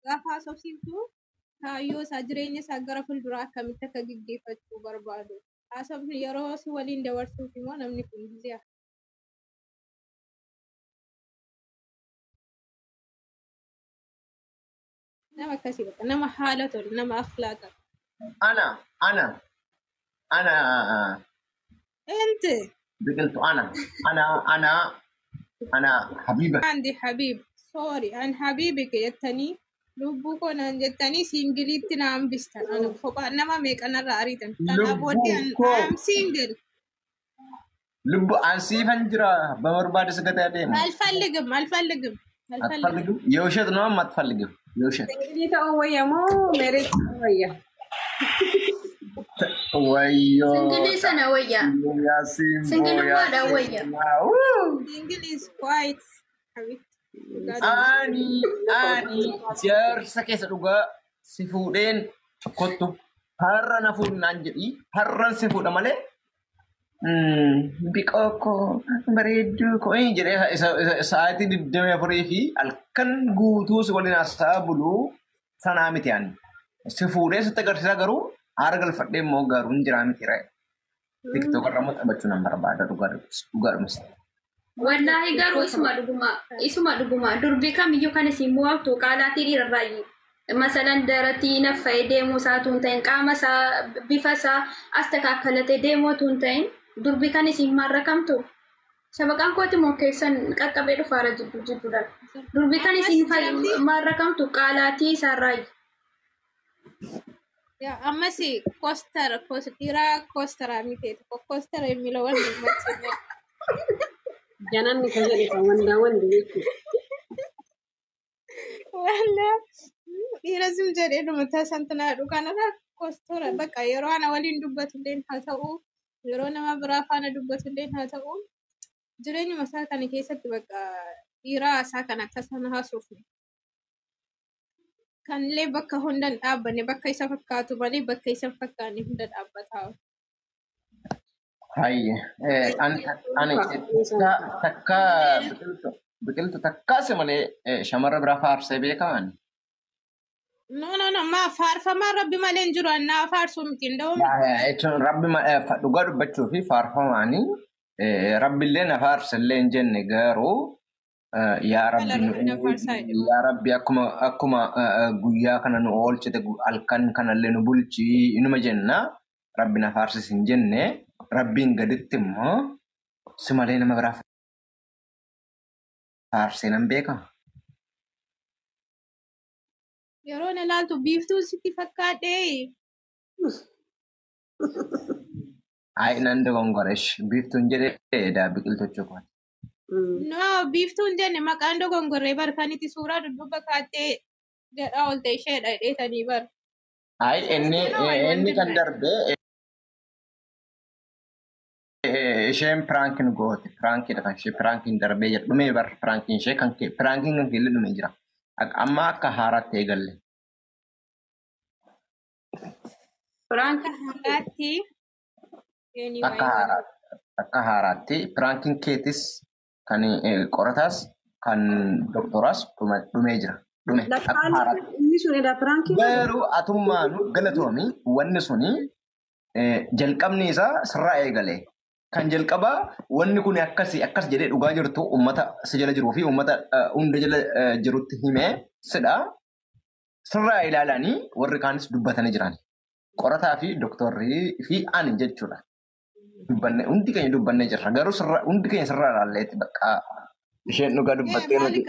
Gaafa haasofsiiftu kaayyoo isaa, jireenya isaa gara fuulduraa akkamitti akka gaggeeffachuu barbaadu. Haasofni yeroo si waliin dabarsuuf immoo namni kun ጊዜ nama akkasii bakka nama haala tolu, nama akhlaaqa. Ana ana ana Ente Biqiltu, ana ana ana ana habiiba. Andi habiib, sorry, an habiibike jettanii, lubbuu koo naan jettanii singleitti na hambistan. Ana kophaa nama meeqanarraa ariitan. Kanaa booddee Lubbuu koo. Am single. Lubbu an siifan jira, barbaade si gatee adeema. አልፈልግም፣ አልፈልግም፣ አልፈልግም። አትፈልግም? የውሸት ነው አትፈልግም? የውሸት Single ta'uu wayya moo married ta'uu wayya? Wayyoo. Single sana wayya. Yaasiin. Singlummaadha wayya. Single is quite habibti. Ani jaarsa keessa dhugaa si fuudheen kottu, har'a na fuudhu naan jedhi, har'an si fuudha malee biqoo koo, bareedduu koo jedhee sa'aatii 24 fi halkan guutuu si waliin haasaa buluu sanaa miti ani. Si fuudhee sitti agarsiisa, garuu haara galfadhee immoo garuu hin jiraa miti ra'e. TikTok irra immoo taphachuu nan barbaada, dhugaadhumas. Wallaahi garuu isuma dhuguma, isuma dhuguma, durbi kamiyyuu kan isin mo'amtu qaalaatii dhiirarraayi. Masalan daratii naffa'ee deemuu isaatu hin ta'in, qaama isaa, bifa isaa astakaakkalatee deemuutu hin ta'in, durbi kan isin maarrakamtu. Shabaqaan kooti moo keessan qaqqabee dhufaara jidduu jidduudhaan. Durbi kan isin maarrakamtu qaalaatii isaarraayi. ያ ammas ኮስተር dhiiraa ኮስተራ miti tokko ኮስተር የሚለው ወንድ ይመቸኛል። Jananni ka jedhe kan wandaa wandi jechuudha. Walla dhiira ዝም jedhee dhuma tasantinaa kanarra kostora bakka yeroo ana waliin dubbatulleen haa ta'u, yeroo nama biraa faana dubbatulleen haa ta'u, jireenyuma isaa kana keessatti bakka dhiiraa isaa kana akka sana haasofne kanillee bakka hunda hin dhaabbanne, bakka isa fakkaatu malee bakka isa hin fakkaanne hunda dhaabbataa. Hayye, ani takka Biqiltu, takkaa si malee shamarra biraa faarsee beekaa ani? No, no, no, maa faarfamaan rabbi malee hin jiru, annaa faarsuu miti hin da'u. Jechuun rabbi dhugaa dubbachuu fi faarfamaanii rabbillee na faarsallee hin jenne, garuu yaa rabbi Rabbi na faarsaa jedhu. Yaa rabbi, akkuma guyyaa kana nu oolchite halkan kanallee nu bulchii inuma jenna. Rabbi na faarsis hin jenne. Rabbiin gaditti immoo si malee nama biraa faarsee nan beekaa. Yeroo na ilaaltu biiftuun sitti fakkaadhee. Ayi, nan dogongoresh, biiftuun jedhee edaa Biqiltochuu kooti. No, biiftuun jenne, maqaan dogongorree bar, kan itti suuraa dudduuba kaattee jedhaa oolte isheedha jedheetanii bar. Ayi, inni kan darbe isheen prankin goote, prankiidha kan ishee, prankiin darbee jira, dhumee bar, prankiin ishee kan kee, prankiin kan keellee dhumee jira. Amma akka haaraatti eegalle. Prank Akka haaraatti. Akka haaraatti, akka haaraatti prankiin keetis kan qorataas kan doktoraas dhumee jira. Dhume akka haaraatti. Inni sun edaa prankii. Garuu atummaanu galatoomi, wanni suni jalqabni isaa sirraa eegale. Kan jalqabaa wanni kun akkasi akkas jedhee dhugaa jirtu uummata si jala jiruu fi uummata hunda jala jirutti himee sidha. Sirraa ilaalanii warri kaanis dubbatanii jiran. Qorataa fi doktorrii fi ani jechuudha. Dubbanne, hundi keenya dubbannee jirra. Garuu sirraa hundi keenya sirraa ilaalleetti bakka isheen dhugaa dubbattee nuti.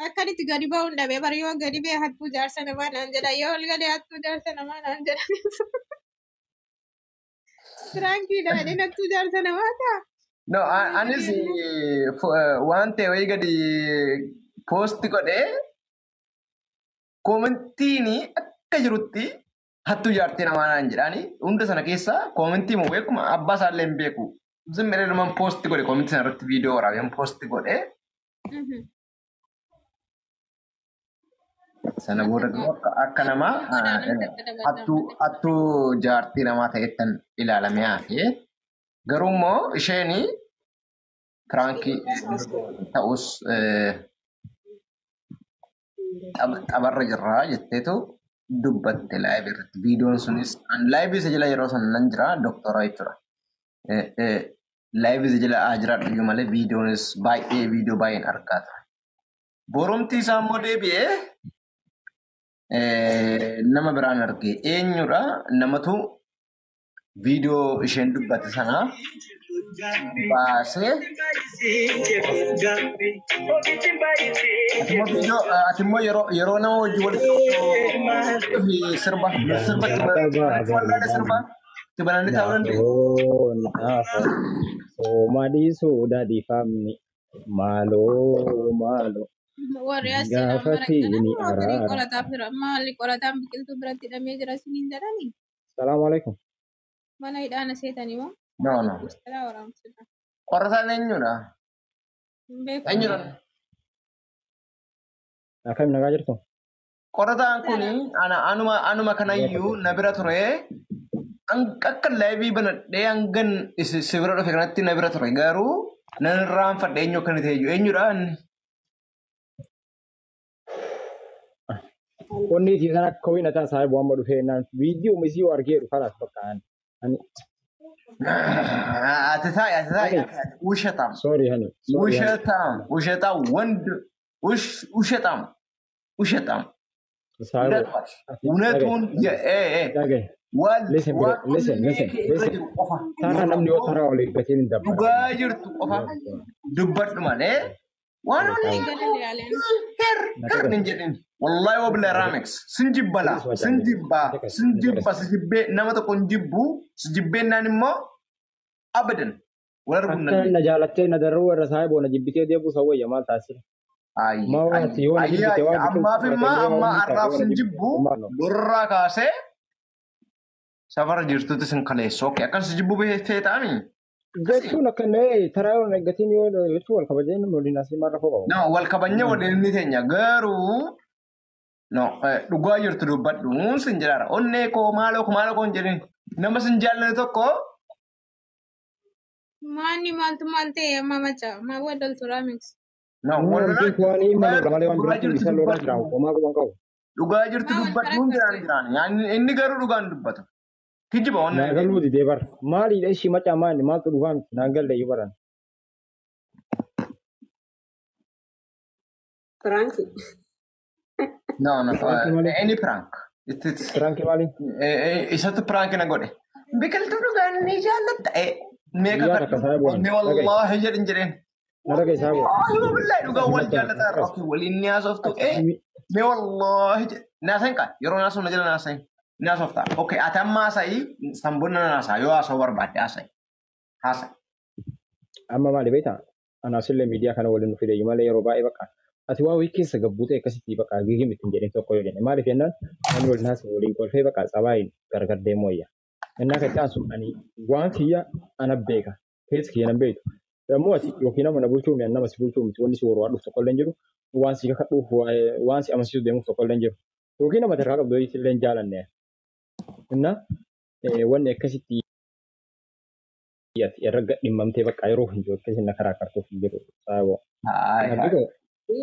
Akkanitti gadi ba'uun dhabee bari, yoo gadi ba'e hattuu jaarsa namaa naan jedha, yoo ol galee hattuu jaarsa namaa naan jedha. Prankiidha jedheen hattuu jaarsa namaa ta'a. No, anis waan ta'e wayii gadi post godhee commentiin akka jirutti hattuu jaartii namaa naan jedhaani, hunda sana keessa commentii moo beekuma abbaa isaallee hin beeku. Zimmeree dhuman post godhe, commentii sana irratti viidiyoo waraabeen post godhee, sana booda garuu akka namaa hattuu jaartii namaa ta'ettan ilaalamee hafe. Garuu immoo isheen prankii ta'us Tapharra jirraa jetteetu dubbatte live irratti. Viidiyoon sunis live isa jala yeroo sana nan jira doktora jechuudha. Live isa jala haa jiraadhu iyyuu malee viidiyoonis baay'ee viidiyoo baay'een argaa ture. Boromti isaa immoo deebi'ee nama biraan arge. Eenyudha? Namatu viidiyoo isheen dubbate sana baasee. Ati immoo yeroo nama wajjin walitti fi sirba sirba sirba itti bananii taa'uu dandeenya. Soomaliisuu dadifamni maaloo maaloo. Warri as Gaafa jedhan siini marii araara. qorataaf jira. Maali qorataan biqiltuu biratti hidhamee jira isiniin jedhanii? Salaamu alaikum. Mana hidhaan aseetanii moo? No, no. Salaa waraabsudha. Qorataan eenyudha? Hin beeku. Eenyudha? Akkam nagaa jirtu? Qorataan kun ana anuma kanayyuu na bira ture. Akka live banadhee hangan si bira dhufe kanatti na bira ture garuu nan irraanfadhe eenyu akka inni ta'e iyyuu eenyudha inni? Wanni isii sana akka wayii nataa saahibu amma dhufee naan viidiyoo isii yoo argee dhufa laas bakka ani. Ani Ati taa'i, ati taa'i, ውሸታም sorry hani sorry hani. ውሸታም ውሸታም ወንድ ውሸታም ውሸታም Saahibu እንዳትዋሽ እውነቱን dhagaye. Listen bro, listen, listen, listen. jiru qofa Tara namni yoo taraa ol eeggateen hin dabbara. Dhugaa jirtu qofa dubbadhu malee waan Walii galan ilaaleen. Her her hin jedhin. Wallahi wabla raamex sin jibbala sin jibbaa sin jibba si jibbee nama tokko hin jibbu si jibbeennaan immoo abadan wal arguu hin Akka dandeenyu. na jaalattee na darruu irra saahiboo na jibbitee deebuu san wayya maal taasisa? Maa waan ati yoo na jibbite waan biqiltuu Ammaaf immoo fudhatee amma waan har'aaf yoo na sin jibbite jibbu maal no? borraa kaasee safara jirtutti sin kaleessu. Okay, akkan si jibbu beektee ta'ami? Jechuun akka nee taraa yoo na eeggatiin yoo jechuun wal kabajeen waliin asii maal rakkoo qabu? No, wal kabajnee waliin ni teenya garuu no dhugaa jirtu dubbadhu sin jedhaara. Onnee koo maaloo koo maaloo koo hin jedhin. Nama sin jaallanne tokko Maanni maaltu maal ta'e amma maca maa wadaltu raamix. No, wal Wanti waan himamu malee waan dhugaa biraatti jirtu isa lolaa dubbadhu. jira homaa qaban qabu. Dhugaa jirtu Maa wal dubbadhu jiraan karakkartu? jiraan. Yaani inni garuu dhugaan dubbata. Kijiba waan Naa galuu didee bara. Maaliidha ishii macaa maali maaltu dhufaa miti naan galle iyyuu baran. Prank. No, no, Prank maali? Any prank. It's Prank maali? Isatu prank na godhe. Biqiltuu dhugaan ni jaallatta. Meeqa Guyyaa takka kadhu. saahibu Onni dhagaye. wallaahi jedhin jedheen. Na dhagaye saahibu. Wallaahi wabillahi dhugaan wal jaallataa irra. Okay, waliin ni haasoftu. Mee wallaahi jedhe. Naasain qaa yeroo naasoo na jala naasain. Ni haasofta. Okay, ati amma haasa'i sanboonni na haasa'a yoo haasa'uu barbaadde haasa'i. Haasa'i. Amma maali beektaa? Anaasillee miidiyaa kana waliin nu fide malee yeroo baay'ee bakka ati waa wayii keessa gabbuu ta'e akkasitti bakka gigim ittiin jedhin tokko yoo jenne maaliif jennaan namni waliin haasa'u waliin kolfee bakka tsabaayin gargar deemu wayya. Innaa kan itti ani waan kiyya ana beeka keessa kiyya nan beektu. Yommuu ati yookiin nama na bulchuu mi nama si bulchuu miti wanni si warwaa dhufu tokko illee hin jiru waan si kakadhuuf waan si amansiisu deemuuf tokko illee hin jiru. Yookiin nama tarkaa qabdu illee hin jaalanne. Innaa wanni akkasitti ati irra dhimmamtee bakka yeroo hin jiru akkasiin na karaa kartuuf hin jiru. Saayiboo. Hai, Kana hai. biqoo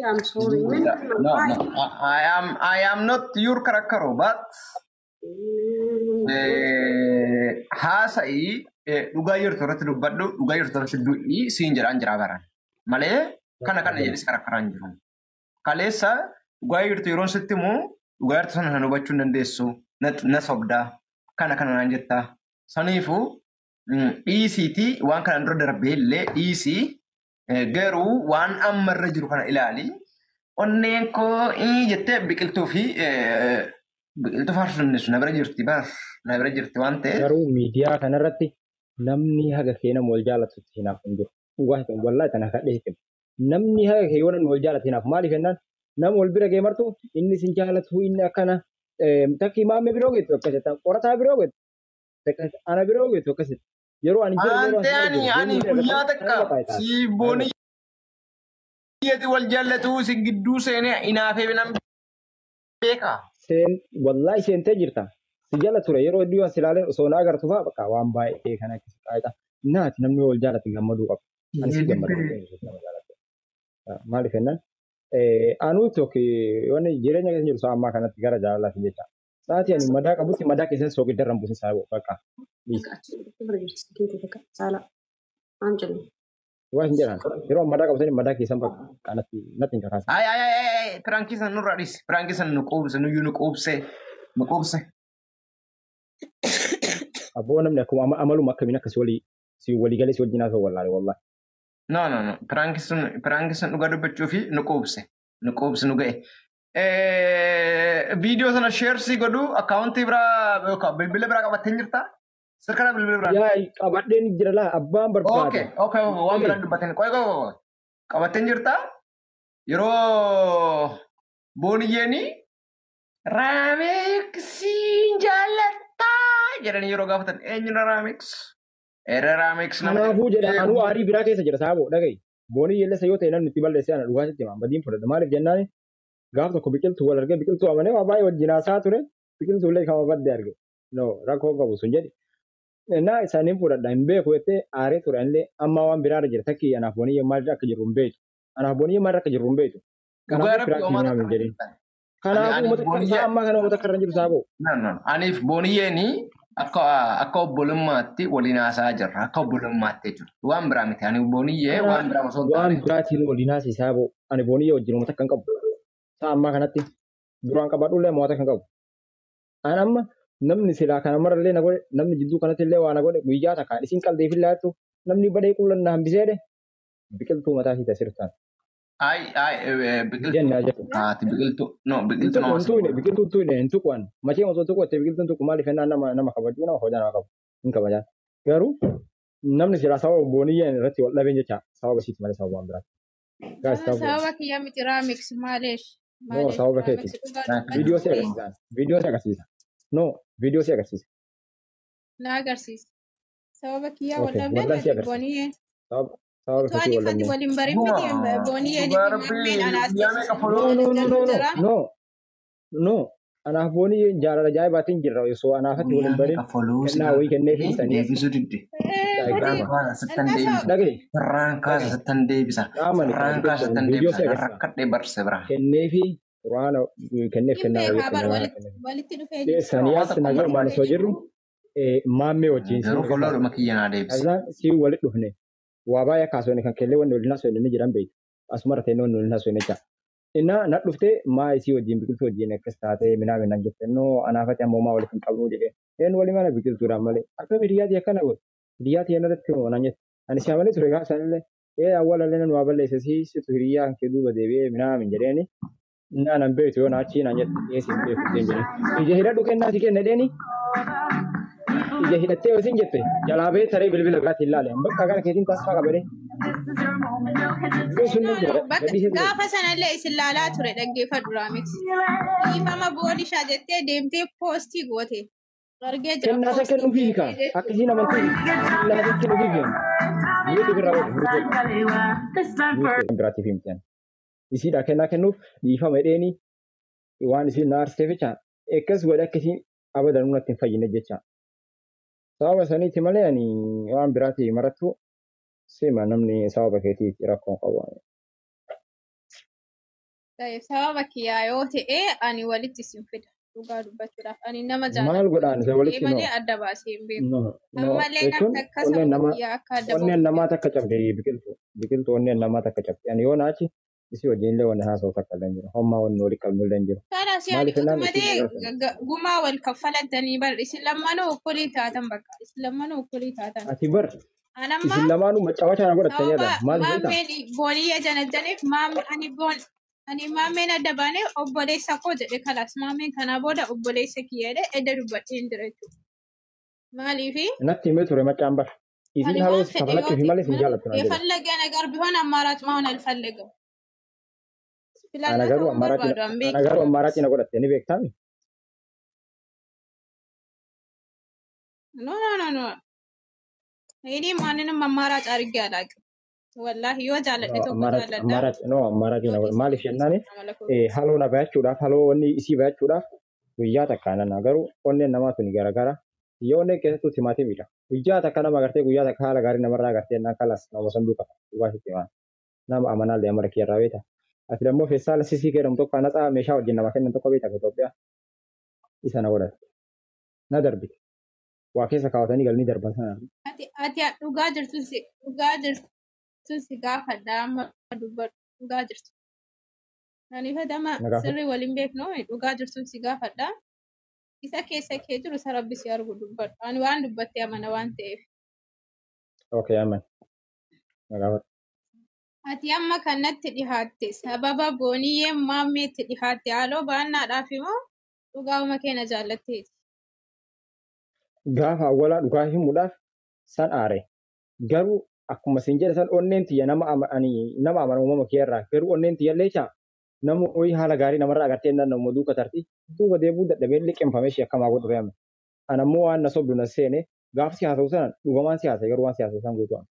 I'm sorry. No, no. I am not your karakkaro, but haasa'i dhugaa jirtu irratti dubbadhu, dhugaa jirtu irratti du'i siin jedhaan jira baran. Malee kana kana jedhis karakkaraan jiru. Kaleessa dhugaa jirtu yeroon sitti himu dhugaa jirtu sana kan hubachuu hin dandeessu. Na sobdaa kana kana naan jettaa. Saniifuu dhiisiitii waan kanaan dura darbee illee dhiisii garuu waan amma irra jiru kana ilaali. Onneen koo jettee biqiltuu fi biqiltuu faarsuu dandeessu na bira jirti bar na bira jirti waan ta'eef. Garuu miidiyaa kanarratti namni haga kee nama wal jaalatutti hinaaf hin jiru. Dhugaa hin wallaahi tana kadhee hin. Namni haga kee yoo namni wal jaalatu hinaaf maaliif jennaan nama wal bira ga'e martu inni sin jaalatu inni akkana takki maammee biroo geettu akkas jettan qorataa biroo geettu akkas ana biroo geettu akkas jettan. Yeroo ani jiru yeroo Ante ani ani jiru ani deemuu guyyaa irra takka taa'e. si booniyyati wal jaallatu si gidduu seenee hinaafee nan beeka. Seen wallaahi seentee jirta. Si jala ture yeroo hedduu as ilaalee osoo na agartu fa'aa bakka waan baay'ee kana keessa qaayita. Naati namni wal jaalate gammaduu qaba. Ani si gammada nama jaalate. Maaliif jennaan Anuu tokko wanni jireenya keessa jiru sa'a ammaa kanatti gara jaalalaati jecha. Sa'aatii ani madaa qabutti madaa keessatti soogidda irra hin buusin sa'a bakka. Waan hin jedhan yeroo madaa qabu sani madaa keessan bakka natti natti hin kakaasin. Ay ay ay ay piraankii san nurraa dhiisi. Piraankii san nu quubse nuyyuu nu quubse nu quubse. Abboo namni akkuma amaluma akkamiin akkasii walii si walii galee si wajjin haasa'u wallaale wallahi. No no no piraankii sun dhugaa dubbachuu fi nu quubse nu quubse nu ga'e. Viidiyoo sana sheersii godhu akkaawuntii biraa yookaan bilbila biraa qabattee jirtaa? Sirkana bilbila biraa. Yaa qabadheen jira laa abbaan barbaade. Okay okay waan biraan dubbateen qoy qoy qoy qabattee jirtaa? Yeroo booniyyeeni raameeksiin jaallattaa jedhanii yeroo gaafatan eenyudha raameks? Era raameks nama. Kanaafuu jedha anuu aarii biraa keessa jira saaboo dhaga'i. Boonii yellesa yoo ta'e namni itti balleessee ana dhugaatitti himaa badiin fudhata. Maaliif jennaan gaaf tokko biqiltuu wal argee biqiltuu amanee waa baay'ee wajjin haasaa ture biqiltuu illee kama badde arge. No rakkoo qabu sun jedhi. Naa isaaniin fudhadha hin beeku jettee aaree ture illee amma waan biraarra jira takkii anaaf boonii maal akka jirru hin beektu. Anaaf boonii maal akka jirru hin beektu. Dhugaa Kanaafuu rabbi firaakii homaa naaf takka hin jedhin. hin Kanaafuu Ani uummata booniyyee ammaa kana uummata karra hin jiru saaboo. No, no. Aniif booniyyeeni akka obbolummaatti waliin haasa'aa jirra. Akka obbolummaatti jechuudha. Waan biraa miti. Ani booniyyee waan biraa osoo hin Waan taane. biraatiin waliin haasa'e saaboo. Ani booniyyee wajjin uummata kan qabu. Sa'a ammaa kanatti duraan qabadhullee mo'ata kan qabu. An amma namni silaa kana marallee na godhe namni jidduu kanatti illee waa na godhe guyyaa takkaan isin qaldeef illee hattu namni badee qulla na hambiseedhe biqiltuu mataa isii tasirtaan. Ay ay biqiltuu. Jennaa jechuudha. Haati biqiltuu. No Hin biqiltuu tuqu nama hin tuqne biqiltuu hin tuqne hin tuqu an machee osoo tuqu itti biqiltuun tuqu maaliif jennaan nama nama kabajuu nama kabajaa nama qabu hin kabajaan. Garuu namni silaa sababa booniyyeen irratti wal dhabeen jecha sababa isiiti malee sababa waan biraati. Gaas sababa. Sababa kiyya miti raamix maaleesh. No sababa keeti. Viidiyoo si agarsiisa. Viidiyoo si agarsiisa. No viidiyoo si agarsiisa. Na agarsiisa. Sababa kiyyaa Okay, wal dhabneen wallan si agarsiisa. booniyyeen. Sababa sababa Utuu keetii ani wal ifatti dhabneen. waliin barin miti booniyyeen Dhugaa fi rabbi maammeen anaas guyyaa meeqa No foloo no no no no jira. no no anaaf booniyyeen jaalala ajaa'ibaatiin jirra osoo anaafatti guyyaa waliin barin meeqa foloo si kennaa wayii kennee fi gaafadhee sanii deebisuu didde. Qaama. Sirraan kaasa sittan deebisa. Dhagahi Sirraan kaasa sittan deebisa. qaamani Sirraan kaasa sittan viidiyoo deebisa. si agarsiisa. Rakkadhee barse biraa. Kennee fi quraana kenneef Hin kennaa wayii beekaa bar kennaa kenneef. walitti dhufee jira. Sanii as nagaa maal osoo jirru maammee wajjin si Garuu agarsiisa. foloodhuma kiyya naa deebise. Azaan si walitti dhufne waa baay'ee kaasonni kan kellee wanni waliin haasofne ni jiran beektu. Asuma irra ta'e wanni waliin haasofne jecha. Innaa na dhuftee maa isii wajjin biqiltuu wajjin akkas taatee minaa minaan jette noo anaafati ammoo maa walitti hin qabnu jedhee. Een walii mana biqiltuudhaan malee akka hiriyyaatii akkana godhe. Hiriyyaatii yana irratti hoo naan jette. Ani si amalee ture gaafa sanillee ee awwaalallee nan waa balleesse si situ hiriyyaa kan kee duuba deebi'ee minaa min jedheeni. Innaa nan beektu yoo na achii naan jette ee si hin beeku deem jedheen. Ija hidhadhu kennaa si kenna jedheeni. Ija hidhattee yoo isin jette jalaa bahee taree bilbila biraatiin ilaale. Bakka kana keetiin taasifaa qabadee. Iddoo sun ni jira. Gadhiisee ture. Gaafa sanallee isin laalaa ture dhaggeeffadhu raamix. Dhiifama boonishaa jettee deemtee poostii goote. Argee jira Kennaa san poostii kennuufii hiika. deemtee jechuudha. Akkasiin amantii kennaa san kennuufii hiika. Biyya ofirraa godhu. Murtee biraatiif himte. Isiidha kennaa kennuuf dhiifama jedheeni waan isiin na aarseef jecha akkas godhe akkasiin abadan natti hin fayyine jecha. Sababa saniiti malee ani waan biraati marattu sima namni sababa keetiif rakkoo qabu. Sababa kiyyaa yoo ta'e ani walitti isin fida. Dhugaa dubbachuudhaaf ani nama Maal jaalladhu godhaan isa walitti no malee adda baasee hin beeku. no no Ammallee jechuun namni akka onneen sababa namaa kiyyaa akka adda onneen bahu namaa takka cabde biqiltuu biqiltuu onneen namaa takka cabde ani yoo naachi isii wajjin illee wanni haasa'u takka illee hin jiru hommaa wanni walii qabnu illee hin jiru Kanas yaani maaliif jennaan utuma isiin ta'e yeroo sana gumaa wal kaffalatanii bar isin lammanuu okkolii taatan bakka isin lammanuu okkolii taatan. ati bar Anamma isin lamaanuu maccaawachaa na godhattanii sababa jedha maaliif beektaa maammeen booniyya janajjaneef maamme ani boon ani maammeen adda baanee obboleessa koo jedhe kalas maammeen kanaa booda obboleessa kiyya jedhe edda dubbadheen jira jechuudha. Maaliifi natti himee ture maccaan bar ani isiin haloo waan si fedhe yoo kafalachuufi ta'e malee isin jaallattu naan jedhe የፈለገ ነገር ቢሆን አማራጭ መሆን አልፈልግም። ana Filannoo garuu ta'uu hin ammaaraachi barbaadu an ana beeku. garuu ammaaraachi na godhatte ni beektaami No no no no እኔ ማንንም አማራጭ አድርጌ አላውቅም። ወላሂ yoo jaalladhe tokko ammaaraachi jaalladha. ammaaraachi no ammaaraachi na Yoo godha maaliif jennaani amala koo haloo na bayachuudhaaf haloo wanni isii bayachuudhaaf guyyaa takka nana garuu onneen namaa tuni garagara yoo onneen keessattuu timaatimiidha guyyaa takka nama agartee guyyaa takka haala gaarii namarraa agartee naan kalas nama sanduuqa dhugaatitti waan nama amanaallee amala kiyya irraa beekta Ati immoo feestaala sisii jedhamu tokko anatsaa meeshaa wajjin nama kennan tokko beektaa Itoophiyaa. Isa na godhatte. Na darbite. Waa keessa kaawwatanii galanii darban sana. Ati dhugaa jirtu si dhugaa jirtu si gaafadha amma dubbadhu dhugaa jirtu. Ani fedhama Na gaafadhu. sirrii waliin beeknu dhugaa jirtu si gaafadha. Isa keessa kee jiru isa rabbi si argu dubbadhu. Ani waan dubbatte amana waan ta'eef. Okay, amen. Na gaafadhu. Ati amma kanatti dhihaatte sababa booniyyeen maammeetti dhihaatte haaloo baannaadhaaf immoo dhugaa'uma keenya jaallatteeti. Gaafa awwalaa dhugaa himuudhaaf san aare. Garuu akkuma isin jedhe san onneen tiyya nama ani nama amana uumama kiyya irraa garuu onneen tiyya illee caa nama ho'i haala gaarii namarraa agartee naan nama duuka tarti duuba deebuu dadhabee liqimfamee ishee akkamaa godhu fe'ame. Ana immoo waan na sobdu na seene gaaf si haasa'u sana dhugamaan si haasa'e garuu waan si haasa'u san guutuu amma.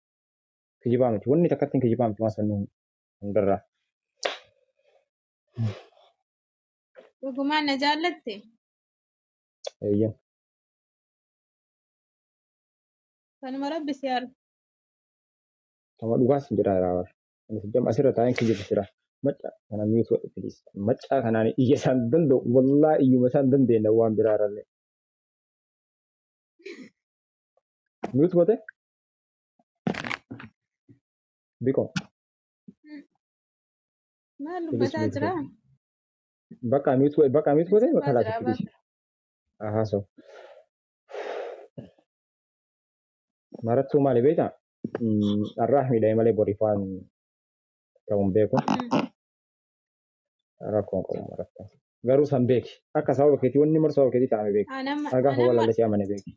Kijibaa miti wanni takka ittiin kijibaa miti waan sanni hundarraa. Dhugumaan na jaallatte? Eeyyan. Kanuma rabbi si argu. Nama dhugaas hin jedhaa jira. Anis jama asirra taa'een kijibu jira. Macca kana miitu godhe please. Macca kanaan iyya isaan danda'u wallaa iyyuma isaan dandeenya waan biraa irrallee. Miitu godhe biqoo Maal please dubbataa miitu jira? godhe. Bakka miitu godhe bakka miitu godhe bakka Sirbaa laata jira please. bakka. Ahaa so. Marattuu maali beektaa? Dharraa miidhagee malee boriif waan ta'u hin beeku. Rakkoon qabu marattuu. Garuu san beeki. Akka sababa keetii wanni marsu sababa keetii ta'ame beeki. Anamma Gaafa anamma walaallee si amane beeki.